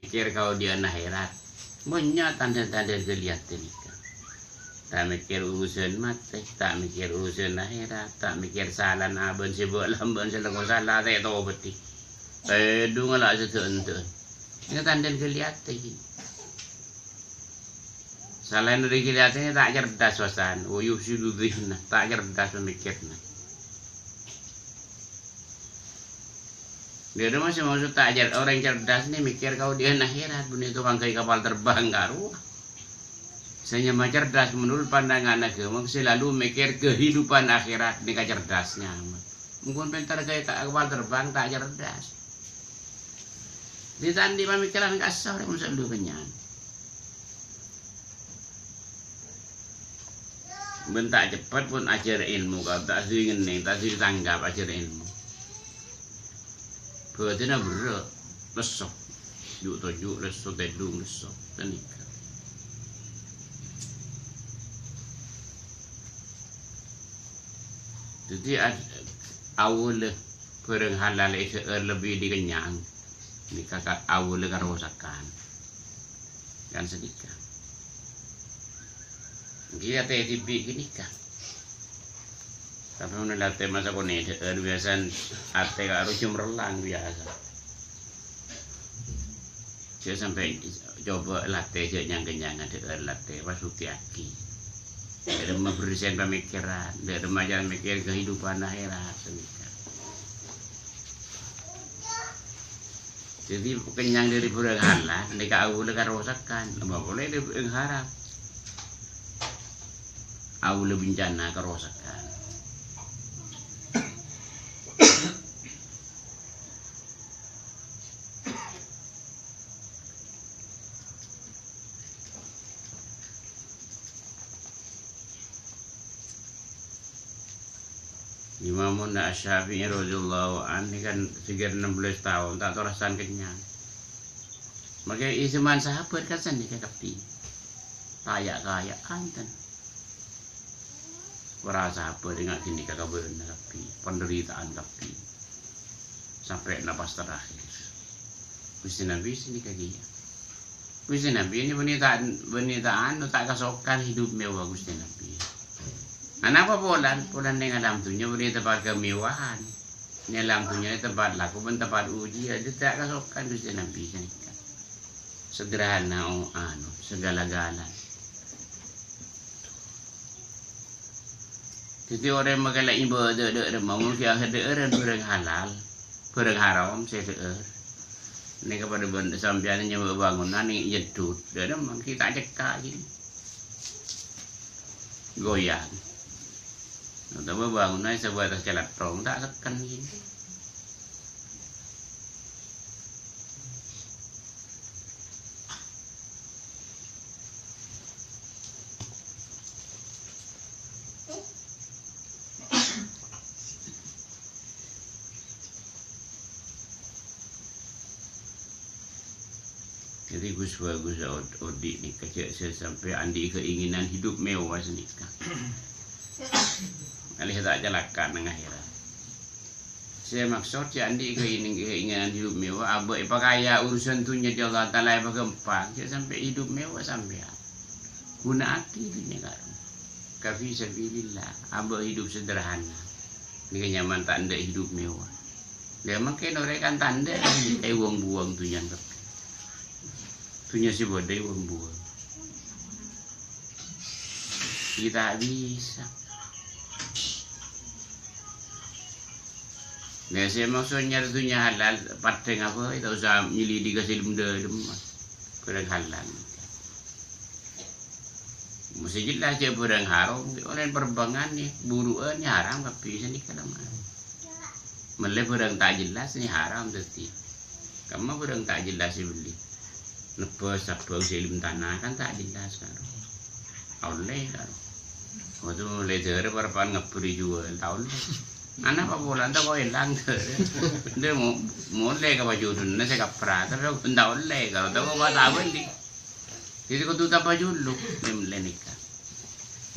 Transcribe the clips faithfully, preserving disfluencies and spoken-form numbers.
Mèkkèr kaodi'ân akhèrat. Bânnya' tandhâ-tandhâ ghâliyât nèka. Ta' mèkkèr urusan matè, ta' mèkkèr urusan akhèrat, ta' mèkkèr salana bân sè bâ' lambâ'ân sè lengko sala ta' ètobâdhi. Tèdhung la sè dâ'-endâ'ân. Nèka tandhâ ghâliyât iki. Salaèn dhâri ghâliyât nèka ta' cerdas, pasan. Wa yufsidu dzihna, ta' cerdas pamèkkèrra. Dhâ' remma sè maksod ta' cer-, orèng cerdas nè mèkkèr kaodi'ân akhèrat, bânnè tokang ghâbây kapal terbang karowa. Sè nyama cerdas menurut pandangan agama, selalu mèkkèr kehidupan akhirat nèka cerdas nyama. Mon pènter ghâbây ka-, kapal terbang, ta' cerdas. Dhi-, ta' andi' pamikiran kasar, mon sè elu kennyang. Bân ta' ceppet pon ajhâr èlmo, ka-, ta' dhi ngennèng, ta' dhi tanggap ajhâr èlmo. Bhâdhânna berrâ', lesso. Ju'-toju' lesso, tèdhung lesso. Ghânèka. Dhâddhi, ad-, awwâlla bhârâng halal èdhâ'âr lebbi dhi kennyang. Nèka ka-, awwâlla karosakan. Kan sanèka. Ènggi atè dhibi' ghânèka. Tapè mon la atè masa konè dhâ'âr biyasana atè karo jumrellang biyasa. Jhâ' sampè' coba latè jhâ' nyang-kennyang dhâ'âr latè, pas bhuktèyaghi. Dhâ' remma berrisian pamikiran, dhâ' remma jhâ' mèkkèr kehidupan akhèrat sanèka. Dhâddhi, kennyang dhâri bhârâng halal, nèka awwâlla karosakan. Apa polè dhâri bhârâng haram? Awwâlla bencana karosakan. Imamuna Asy-Syafi'i radhiyallahu anhu kan sekitar enam belas taon, ta' torasan kennyang. Maka isèman sahabat kan sanèka kabbhi. Kaya-kaya'an, ten. Para sahabat enga' ghânèka kabârâ'na kabbhi, penderitaan kabbhi. Sampè' napas terakhir. Gusti Nabi sanèka kèya. Gusti Nabi nè bânnè ta', bânnè ta' anu, ta' kasokan hidup mewah Gusti Nabi. Anapa polana? Polana neng alam dhunnya bânnè teppa'na kamewahan. Neng alam dhunnya nè tempat lako bân tempat ujian, ta' kasokan Gusti Nabi sanèka. Sederhana, oh, anu, segala-galana. Dhâddhi orèng makè la ibâdâ dhâ' remma, mon ghi' akhèr dhâ'ârân bhârâng halal, bhârâng haram sè dhâ'âr. Nèka padâ bân sampèyan nyèbâ bângonan nè' jeddhut, dhâ' remma ghi' ta' cekka' ghi'. Goyang. Otabâ bângonan sè batas calattong ta' sekken ghi'. Jadi, ghus-bhâghus od-, odi' nèka jhâ' sè sampè' andi' keinginan hidup mewah sanèka. Alè ta' calaka' neng akhèrat. Sè maksod jhâ' andi' keinginan, keinginan hidup mewah, abâ' èpakaya urusan dhunnya di Allah Ta'ala èpaghâmpang, jhâ' sampè' hidup mewah sampèyan. Ghuna'aghi dhunnya karo ka fi sabilillah, abâ' hidup sederhana. Nèka nyamana ta' endâ' hidup mewah. Lah, mangkèn orèng kan ta' endâ' èwong-buwong dhunnya kabbhi. Dhunnya sè bâdâ èwong-buwong. Ghi' ta' bisa. Lah, sè maksod nyarè dhunnya halal, padhâ ngapa? Ta' osa nyelidiki sè lem-dâlem. Bhârâng halal. Mosè jelas jhâ' bhârâng haram, olèn perbangan nè, buru'ân nè haram kabbhi sanèka la. Mellè bhârâng ta' jelas nè haram dhâddhi. Kamma bhârâng ta' jelas èbelli. Nebbhâs sabbhâng sè è lem tana kan ta' jelas karo. Ta' ollè karo. Waktu mellè dârâ parappa'na ngebbhur èjhuwâl, ta' ollè. Ana apa polana ta' kok èlang dârâ. Dhâ' mo-, molè ka pajudhuna sè kaprah, tapè ta' ollè karo, ta' kok ta' bâli. Dhâddhi kodhu tapajulu, mellè nèka.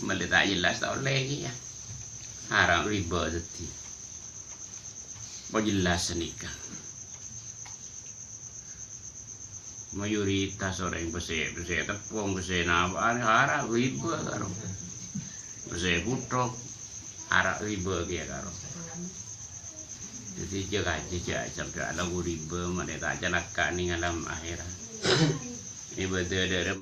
Mellè ta' jelas ta' ollè kèya. Haram riba dhâddhi. Apa jelas nèka. Mayoritas orèng pèssè, pèssè teppong, pèssè napa, ara' ghibâ karo. Pèssè puthok, ara' ghibâ kèya karo. Dhâddhi jâ-kajâ jâ' sampè' alako ghibâ, ma'lè ta' calaka' neng alam akhèrat. Ibâdâh dâ'